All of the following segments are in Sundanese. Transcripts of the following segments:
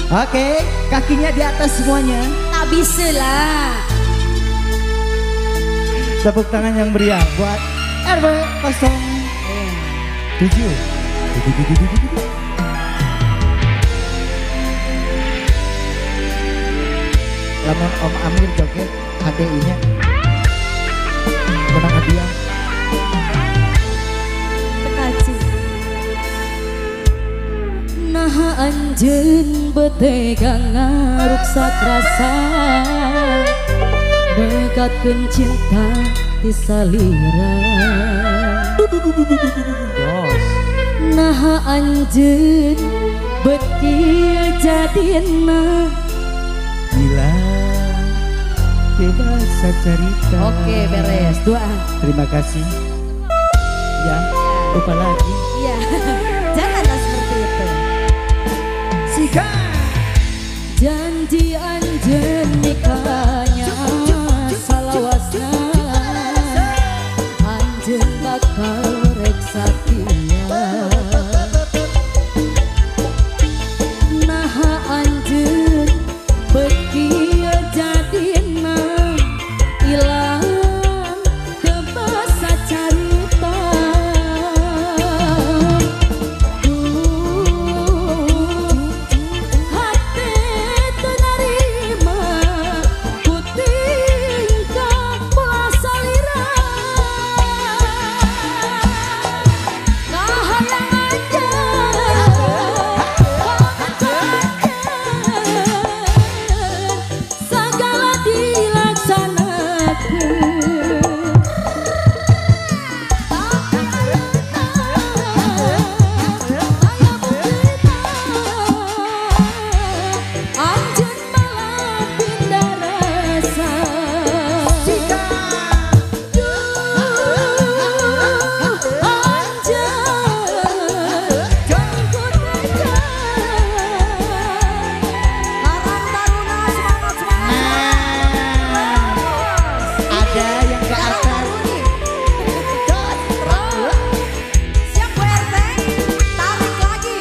Oke, kakinya di atas semuanya. Tak bisa lah. Tepuk tangan yang meriah buat RW 07. Lamun Om Amir joget HDI-nya menang hadiah. Pekaci. Nah anjeun betega ngaruksak rasa mekatkeun cinta ti salira. Nah anjeun beuki jadina gila bebas cerita. Oke, beres. Dua. Terima kasih. Ya, lupa lagi. Iya. Janganlah seperti itu. Sika. Janji anjeun nikahnya salawasna. Anjeun bakal rek satia. Naha anjeun beuki jadina ilang teu basa carita. Hate teu narima ku tingkah pola salira. Kahayang anjeun segala dilaksanakeun. Anjeun malah pindah rasa. Karang Taruna semangat semangat. Ada yang ke atas. Siap Bu RT, tarik lagi.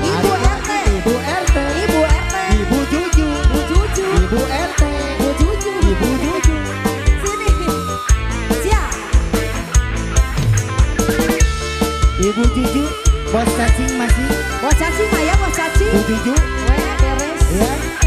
Ibu RT, Ibu RT, Ibu RT, Ibu Juju, Bu Juju, Ibu RT, Bu Juju, Ibu Juju. Sini. Siap. Ibu Juju, bos cacing masih. Bos cacing mah ya, bos cacing. Bu Juju, Weh, beres. ya.